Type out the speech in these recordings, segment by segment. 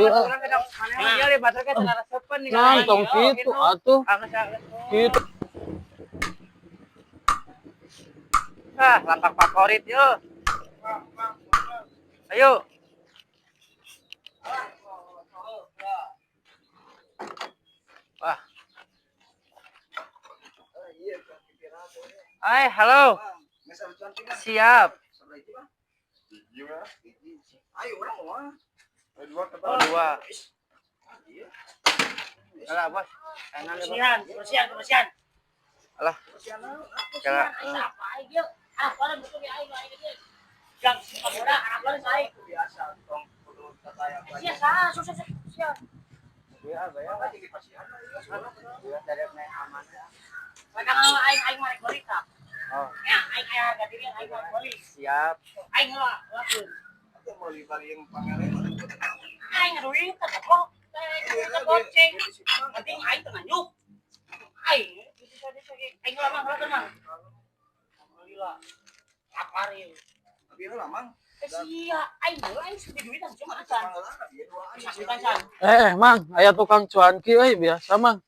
Urang kada maneh mah ieu batur teh teu nih. Nah, tong kitu atuh. Kitu. Ah, lapak favorit yuk. Ayo. Wah. Hai, halo. Siap. Ayo urang mah. Oh, dua. Alah, bos. Enak nih, bos. Kebersihan, kebersihan, kebersihan. Alah. Kala, Apa aing ieu? Ah, orang betul ya aing aing ieu. Gang pagoda anak orang aing. Biasa tong kudu tataya. Sia sah, susah sia. Iya, bayar. Iya, dari naik aman. Kadang aing aing mah rek meuli tah. Oh, Ya, aing aya harga diri aing mah meuli. Siap. Aing heula, lakeun. Mau bagi yang pangeran. Aing duit teh goblok. Aing teh goceng. Penting aing teu nganyuk. Aing bisa bisa aing heula mah heula mah. Alhamdulillah. Lapar ieu. Tapi lah mang. Eh sia, aing heula aing sedih duit cuma acan. Masukan can. Eh, Mang, aya tukang cuanki euy biasa, Mang.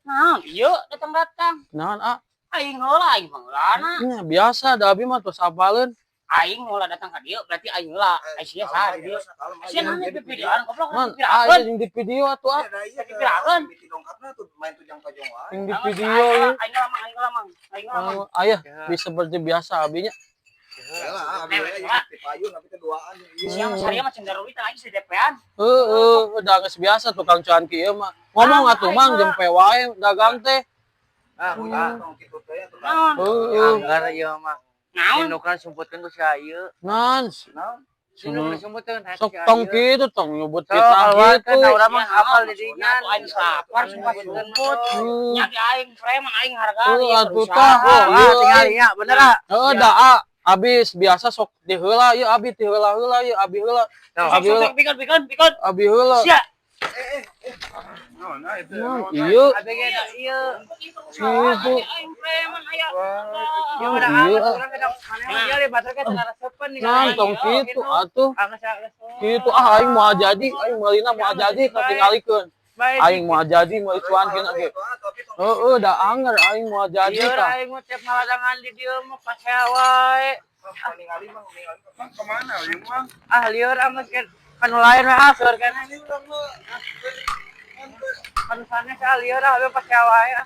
Nah, ieu datang-datang. Naon, ah? Aing heula aing pangeulana. Nya biasa da abi mah tos apaleun. Aing heula datang ka dieu berarti aing heula. Ai sia saha di dieu? Sia nanya di videoan goblok Man, di ah videoan. jeung di video atuh ah. Dongkapna tuh main tujang tojong wae. Jeung di video ieu. Aing heula mang, aing heula mang. Aing heula mang. Oh, ayah bisa seperti biasa abinya. Lah, abi we di payun abi teh duaan. Sia mah saria mah cendar duit aing si DP-an. Heeh, udah geus biasa tukang cuanki ieu mah. Ngomong atuh Mang jempe wae dagang teh. Ah, ah. Tong kitu teh atuh. Naon? Heeh. Anggar ieu mah. Naon? Sinukan sumputkeun ku si ieu. Nan, Naon? Sinukan sumputkeun sok tong kitu tong nyebut Sok fitnah keluarkeun gitu. urang mah hafal di dinya. Atuh aing lapar sumpah sumput. Nya di aing preman aing harga Heeh, atuh tah. Oh, Iya, tinggal nya bener ah. Heeh, da ah, abis biasa sok di heula ieu abi ti heula heula ieu abi heula. Abi heula, Pikun pikun pikun. abi heula. Sia. Nah, ieu Abi ge da ieu. Gitu. Aing preman aya. Ieu mah da Iya. amat urang kada maneh mah ieu batur teh teu ngaresepeun nih. Nah, tong kitu atuh. Kitu ah aing moal jadi, aing meulina moal jadi katingalikeun. Aing moal jadi meuli cuanki ge. Heeh, da anger aing moal jadi Ieu tah. aing mah tiap ngaladangan di dieu mah pasea wae. Ningali mang ningali. Mang kemana ieu mang? Ah, lieur amat kan kanu lain mah ah seur kana. Kanu sanes ah lieur ah we pasea wae ah.